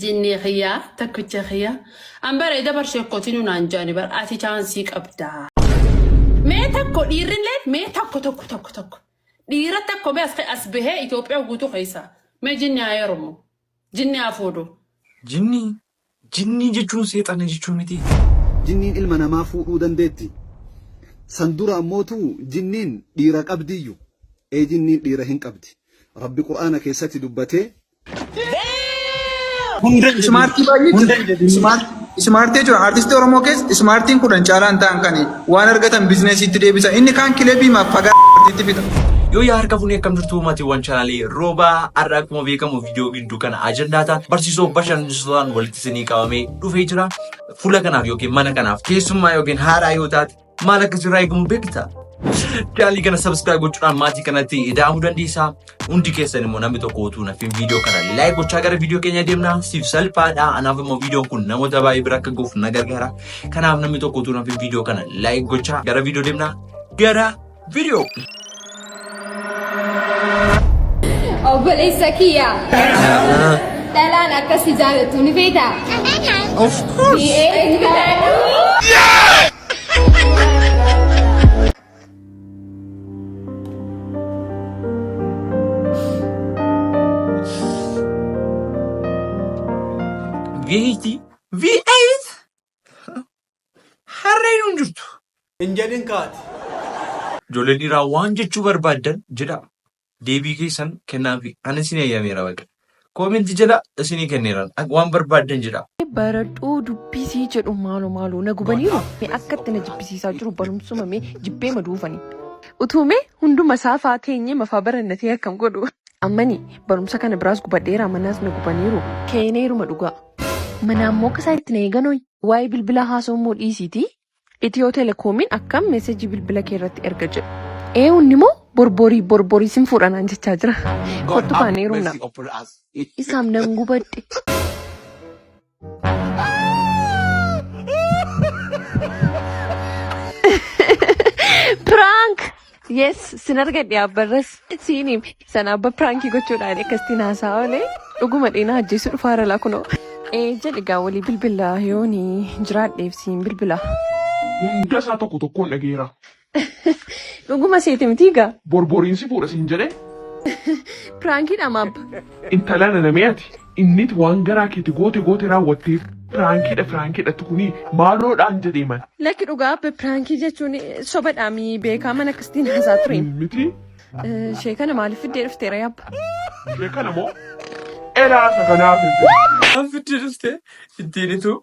Jinnii kiyyaa takkicha kiyyaa. An bara eda bar sheekkotinuu naan jaani bar ati chaansii qabdaa. Mee takko dhiirrillee mee takko tokko tokko tokko. Dhiira takko mee as as bahee Itoophiyaa guutuu keessa. Mee jinni haa heerumu. Jinni haa fuudhu. Jinnii? Jinnii jechuun seexana jechuu mitii? Jinniin ilma namaa fuudhuu dandeetti. San dura ammootu jinniin dhiira qabdiyyu. Ee jinniin dhiira hin qabdi. Rabbi Qur'aana keessatti dubbatee. Hunda hin jedhin. Ismaartii baay'ee Hunda jira. hin jedhin. Ismaartii jechuudha. Artistii Oromoo keessa ismaartiin 10 caalaa hin ta'an kan waan argatan biizinesiitti deebisa. Inni kaan kilebii maaf fagaatti fixa. Yoo yaa harka fuunee akkam jirtu maatiiwwan chaanaalii Roobaa har'a akkuma beekamu viidiyoo gidduu kana ajandaa ta'an barsiisoo bashannansiisotaan walitti isinii qabamee dhufee jira. Fuula kanaaf yookiin mana kanaaf keessummaa yookiin haaraa yoo taate maal akka sirraa eegamu beekta. Chaanaalii kana subscribe gochuudhaan maatii kanatti ida'amuu dandeessa. Hundi keessan immoo namni tokko utuu nafin viidiyoo kana like gochaa gara viidiyoo keenya deemna. Siif salphaadha. Anaaf immoo viidiyoon kun namoota baay'ee bira akka gahuuf na gargaara. Kanaaf namni tokko utuu nafin viidiyoo kana like gochaa gara viidiyoo deemna. Gara viidiyoo. Obboleessa kiyya. Dhalaan akka si jaalattu ni beektaa? Of course. V8 V8 harreen hin jirtu. Hin jedhin kaati. Ijoolleen dhiiraa waan jechuu barbaaddan jedhaa. Deebii keessan kennaafi. Ani isin eeyyameera baqa. Koomentii jala isinii kenneera. Waan barbaaddan jedhaa. Baradhuu dubbisii jedhu maaloo maaloo na gubaniiru mee akka itti na jibbisiisaa jiru barumsuma mee jibbee maduufani. Utuu mee hunduma isaa faa teenyee mafaa barannatee akkam godhu. Ammani barumsa kana biraas gubadheera manaas na gubaniiru. Keeneeruma dhugaa. Manaa immoo akka isaan itti na eeganooyi. Waa'ee bilbilaa haasa'uu immoo dhiisiitii Itiyoo telekoomiin akkam meesejii bilbila kee irratti erga jedhu. Eewunni moo borborii borborii sin fuudha naan jechaa jira. God Kottu have kaanee heerumna. mercy upon us. Isaam nan gubadhe. Prank! Yes, sin argadhe abbarras. Siiniim sana abba piraankii gochuudhaan akkasitti haasaa oolee dhuguma dheenaa ajjeesuu dhufaara laa kunoo. Ee jedhi gaa walii bilbila yooni jiraadheef siin bilbila. Hunda isaa tokko tokkoon dhageera. Dhuguma seeti mitii gaa. Borboriin si fuudha siin jedhee. Piraankiidha maabba. Intala nana mee ati innit waan garaa keeti goote goote raawwatteef piraankiidha piraankiidha kuni maaloodhaan jedhee man. Lakki dhugaa abbe piraankii jechuun sobadhaa mi beekaa mana akkasitiin haasaa ture. Miti Ishee kana maaliif fiddee dhufteera yaabba? Ishee kana moo elaa isa kanaaf hin fidde. Maal fiddee dhufte ittiin ituu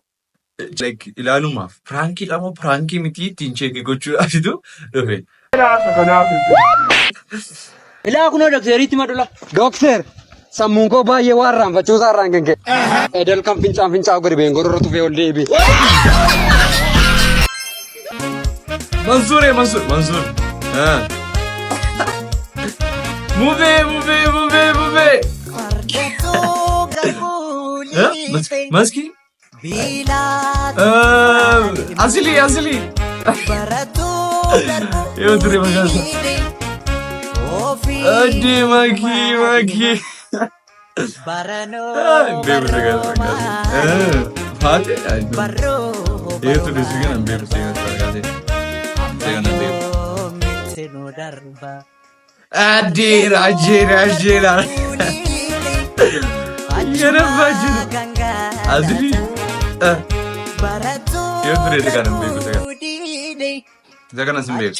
like ilaalumaaf piraankiidha moo piraankii miti ittiin cheekii gochuudhaafitu dhufe. Elaa isa kanaaf hin fidde. Ilaa kunoo dokteeriitti madula. Dookteer, sammuun koo baay'ee waan raanfachuu isaa irraan kan ka'e. Edel kan fincaan fincaa'u gadi ba'een gorora tufee ol deebi'e. Mansuur Mansuur Mansuur. Mubee mubee mubee mubee. Maski? Asili asili. Yoo ture maqaan isaa. Addee makii makii. Hin beeku isa kana maqaan isaa. Faate? Yoo ture isa kana hin beeku isa kana maqaan isaa. Isa kana hin beeku. Addeera ajjeera ajjeera. Yanaffaa jiru. Asli. Yoo ture isa kana hin beeku isa kana. Isa kanas hin beeku.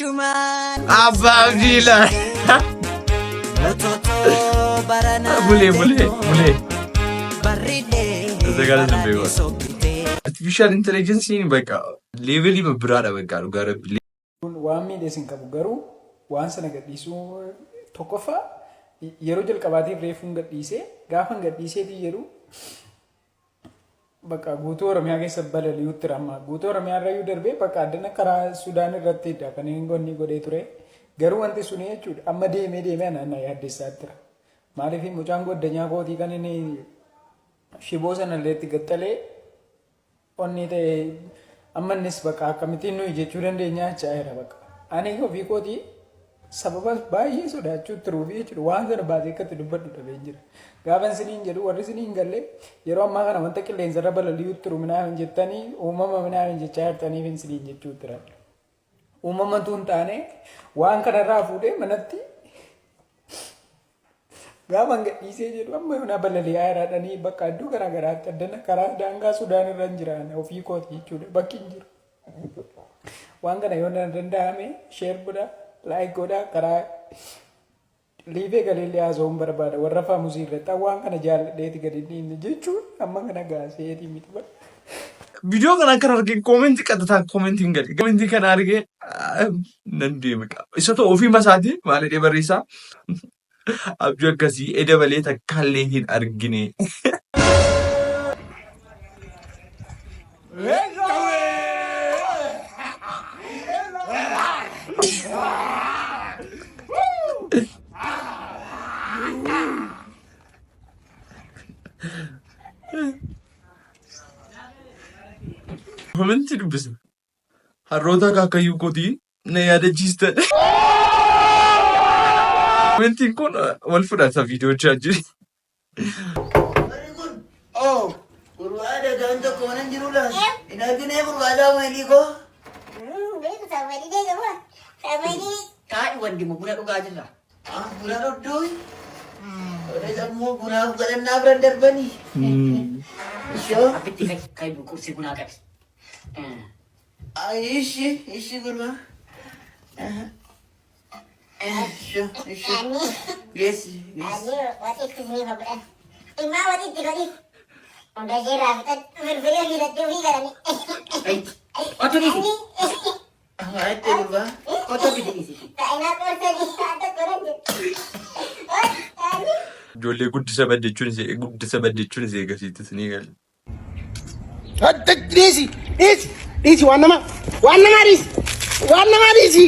Abbaa Abdiila. Bulee bulee bulee. Isa kanas hin beeku. Artificial intelligence bakka leevelii biraadha bakka dhugaa rabbi. Kun waan miidhees hin qabu garuu waan sana gadhiisuu tokkoffaa yeroo jalqabaatiif reefuun gadhiisee gaafan gadhiiseetii jedhu bakka guutuu Oromiyaa keessa balali'uutti ramma. Guutuu Oromiyaa irrayyuu darbee bakka addana karaa Sudaan irratti kan inni gonni godhee ture. Garuu wanti suni jechuudha amma deemee deemee ana na yaaddessaa jira. Maaliif mucaan goddanyaa kootii kan inni shiboo sanallee itti gaxxalee Onni ta'e amma innis bakka akkamittiin nuyi jechuu dandeenya jechaa jira bakka. Ani ofii kootii Sababa baay'ee sodaachuu turuufi jechuudha. Waan sana baasee akka itti dubbadhu dhabee jira. Gaafa isiniin jedhu warri isiniin galle yeroo ammaa kana wanta qilleensarra balali'uu turu minaamin jettanii uumama minaamin jechaa jirtaniif isiniin jechuu turan. Uumamatu hin taane waan kanarraa fuudhee manatti gaafa gadhiisee jedhu amma yoonaa balali'aa jiraadhanii bakka adduu garaa garaatti addana karaa daangaa Sudaan irra hin jiraan ofii kooti jechuudha bakki hin jiru. Waan kana yoo na danda'ame share godhaa, like godhaa, karaa live galeellee haasa'uun barbaada warra faamusii irratti waan kana jaalladheeti gadi inni jechuun amma kana gaaseeti miti bara. Viidiyoo kana akkan argee koomentii qaxataan koomentiin gadi. Koomentii kana argee nan deeme. Isa ta'u ofii masaatii maal jedhee barreessaa? Abjuu akkasii eda malee takkaallee hin argine. Komentii dubbisa. Harroota akaakayyuu kootii na yaadachiistan. Komentiin kun wal fudhata viidiyoo jiru. Warri kun oh gurbaa dhagaan tokko mana hin jiru laas. Hin arginee gurbaa saamu'eelii koo. Beeku saamu'eelii beekamu. Saamu'eelii. Taa'ii wandimu buna dhugaa jirra. Ah buna dhudduu. Warri sammuu bunaaf godhannaa biran darbanii. Ishoo. Abbitti kai kai qursii bunaa qabi. Ishi ishi gurbaa. Ishoo ishoo. Ani. Geessi geessi. Ani waxiitti ni godhan. Ilmaa waxiitti godhi. Hunda ishee irraa fixan firfirii hojii irratti ofii galanii. Otu dhiisi. Maal gurbaa? Otu abbitti dhiisi. Taa'inaa qorsanii haa tokko nan jedhu. Ani. Ijoollee guddisa badde jechuun isee guddisa badde jechuun isee agarsiiftis ni gala. Dhiisi dhiisi dhiisi waan namaa waan namaa dhiisi waan namaa dhiisi.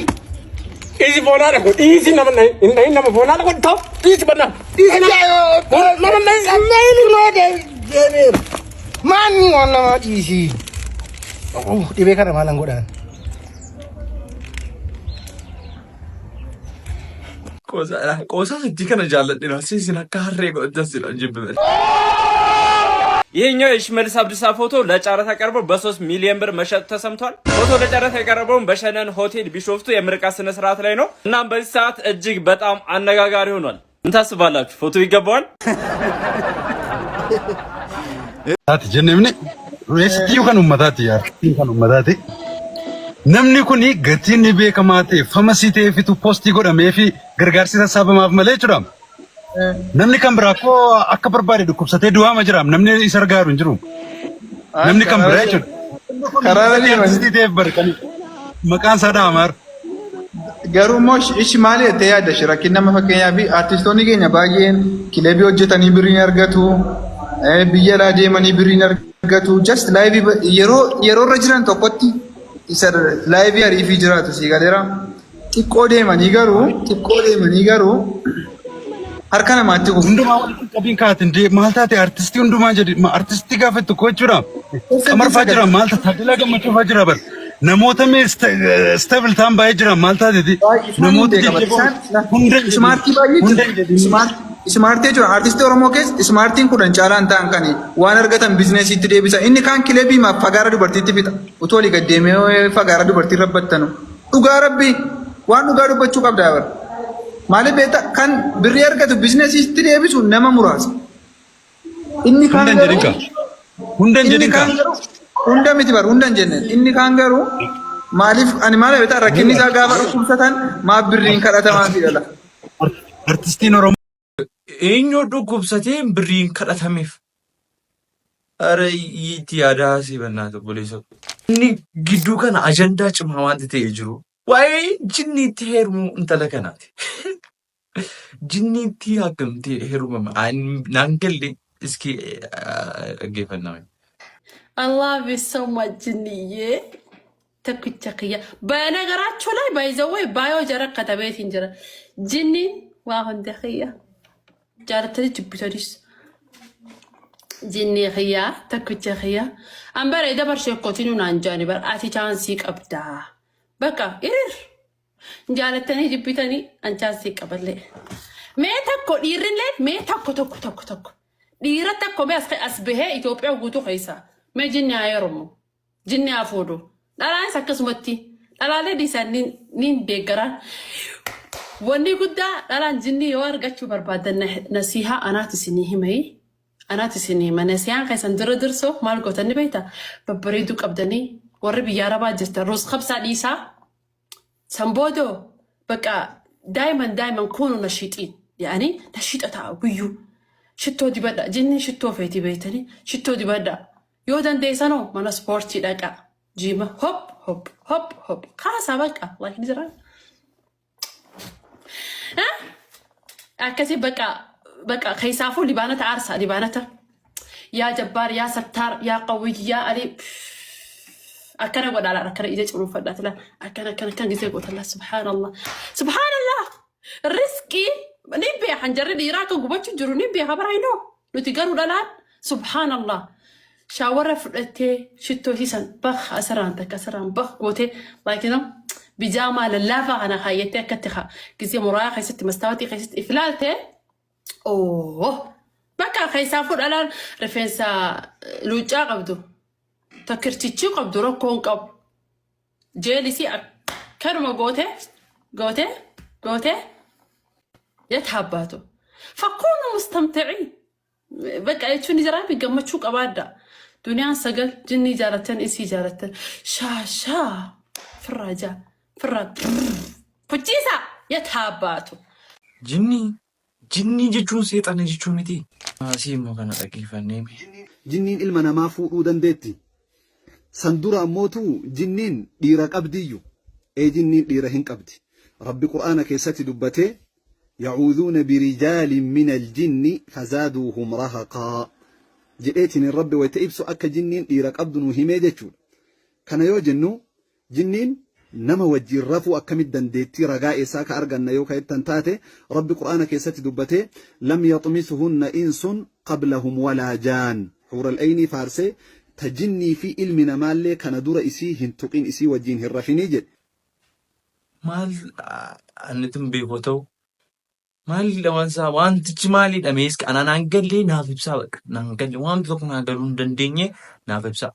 Dhiisi foonaadha kun dhiisi nama hin dhahin nama foonaadha kun ta'u dhiisi bannaa dhiisi nama nama deemeera. Maanni waan namaa dhiisi. Dhibee kana maalan godhaan. Qoosaadha. Qoosaa sitti kana jaalladheera. Isin akka harree godhatan si dhaan jibbe. ይሄኛው የሽመልስ አብዲሳ ፎቶ ለጨረታ ቀርቦ በ3 ሚሊዮን ብር መሸጡ ተሰምቷል። ፎቶ ለጨረታ የቀረበውን በሸነን ሆቴል ቢሾፍቱ የምርቃት ስነ ስርዓት ላይ ነው። እናም በዚህ ሰዓት እጅግ በጣም አነጋጋሪ ሆኗል። ምን ታስባላችሁ? ፎቶ ይገባዋል? Taati jenneemne reessitii kan uummataati artistiin kan uummataati. Namni kun gatiin ni beekamaa ta'e famous ta'eefitu post godhamee fi gargaarsi sassaabamaaf malee jechuudha. Namni kan biraa koo akka barbaade dhukkubsatee du'aama jira. Namni isa gargaaru hin jiru. Namni kan biraa jechuudha. Karaarra deeman. Artistii ta'eef barqanii maqaan isaa dhahamaar. Garuu immoo ishi maali jettee yaadda ishee rakkin nama fakkeenyaaf artistoonni keenya baay'een kilebii hojjetanii birrii ni argatu, biyya alaa deemanii birrii ni argatu. Just life yeroo yeroo irra jiran tokkotti isa life ariifii jiraatu sii galeera. Xiqqoo deemanii garuu harka namaatti kufu. Hundumaa walitti qabiin kaatin maal taate artistii hundumaa jedhi artistii gaafa tokko jechuudha. Qamarfaa jira maal taate Taaddalaa Gammachuufaa jira bar. Namoota mee stable ta'an baay'ee jira maal taateeti. Namoota jajjaboo hunda hin jedhin. Smartii baay'ee Hunda hin jira. jedhin. Smartii jechuudha. Artistii Oromoo keessa smartiin 10 caalaan ta'an kan waan argatan businessiitti deebisa. Inni kaan kilebii fagaara dubartiitti fixa. Utuu olii gad deemee fagaara dubartii rabbattanu. Dhugaa rabbii waan dhugaa dubbachuu qabda bara. Maaliif beektaa kan birrii argatu businessiitti deebisu nama muraasa. Inni kaan Hunda hin jedhin garuu kaa. Hunda hin inni jedhin kaa. kaan garuu hunda miti bar hunda hin jenne inni kaan garuu maaliif ani maal beektaa rakkinni isaa gaafa dhukkubsatan maaf birriin kadhatamaa fi dhala. Artistiin Oromoo. Eenyu dhukkubsatee birriin kadhatameef? Ara itti yaadaa asii bannaata obboleessa. Inni gidduu kana ajandaa cimaa wanti ta'ee jiru waa'ee jinniitti heerumuu intala kanaati. Jinniitti akkamti heerumama? Naan galle iski dhaggeeffannaa. I love you so much ጅንዬ tokkicha kiyya በነገራችሁ ላይ by the way bio jara katabeetiin jira jinniin waa hunda kiyya jaalatanii jibbitanis jinnii kiyya tokkicha kiyya an bara dabar sheekkotiin naan jaani bar ati chance qabdaa በቃ irir. Jaalattanii jibbitanii an chaansii qaballee. Mee tokko dhiirrillee mee tokko tokko tokko tokko. Dhiira tokko mee as as bahee Itoophiyaa guutuu keessa. Mee jinni haa heerumu. Jinni haa fuudhu. Dhalaanis akkasumatti. Dhalaalee dhiisan niin deeggaraan. Wanni guddaa dhalaan jinni yoo argachuu barbaadan nasihaa anaatu isinii himee. Anaatu isinii hima. Nasihaan keessan dura dursoo maal gootan ni beektaa? Babbareeduu qabdanii warri biyya arabaa jirtan ruus kabsaa dhiisaa. San boodoo bakka daa'iman daa'iman kuunu nashiixiin yaani nashiixa ta'a guyyuu. Shittoo dibadha jinni shittoo feeti beektanii shittoo dibadha. Yoo dandeessanoo mana ispoortii dhaqaa. Jiima hop hop hop hop kaasaa bakka like ni jira. Akkasii bakka bakka keessaafuu libaanata aarsaa libaanata. Yaa jabbaar yaa sattaar yaa qawwiyyi yaa alii akkana godhaa laala akkana ija cuunfadhaa tila akkana akkana akkana gisee goota laa subhaanallah subhaanallah riskii ni beekan jarri dhiiraa akka gubachuu jiru ni beeka bara inoo nuti garuu dhalaan subhaanallah Shaawara fudhattee shittoo isii san bakh asirraan takka asirraan bakh gootee like you know bijaamaa lallaafaa kana kaayyattee akkatti haa gisee muraayaa keessatti mastaawatii keessatti if ilaalte oo bakka keessaa fudhalaan rifeensa luuccaa qabdu takkirtichii qabdu rakkoo hin qabu jeelisii akkanuma goote goote goote yataabbaatu fakkuunu mustamticiin Bakka jechuun ni jiraami gammachuu qabaadha. Duniyaan sagal jinnii jaalattan isii jaalattan shaashaa firraa jaa firraa kuchiisa yataabbaatu. Jinnii Jinnii jechuun seexana jechuu miti. Asii immoo kana dhaggeeffannee mee. Jinniin ilma namaa fuudhuu dandeetti. San dura ammootu jinniin dhiira qabdiyyu. Ee jinniin dhiira hin qabdi. Rabbi Qur'aana keessatti dubbatee Ya'uudhuuna birijaalin minal jinni fazaaduuhum rahaqaa jedheetiniin Rabbi wayta ibsu akka jinniin dhiira qabdu nuu himee jechuudha. Kana yoo jennu jinniin nama wajjiin rafuu akkamitti dandeettii ragaa eessaa ka arganna yoo ka jettan taate Rabbi Qur'aana keessatti dubbatee lam yaxmisuhunna insun qablahum walaa jaan huural aynii faarsee ta jinnii fi ilmi namaallee kana dura isii hin tuqin isii wajjiin hin rafinii jedhe. Maal annitu hin beeku haa ta'u. Maalidha waan isaa wantichi maalidha mee iska anaa naan galle naaf ibsaa bakka naan galle wanti tokko naa galuu hin dandeenye naaf ibsaa.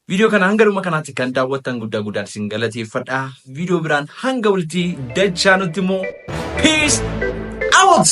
Viidiyoo kana hanga dhuma kanaatti kan daawwattan guddaa guddaan isin galateeffadha. Viidiyoo biraan hanga walitti dachaa nutti immoo peace out!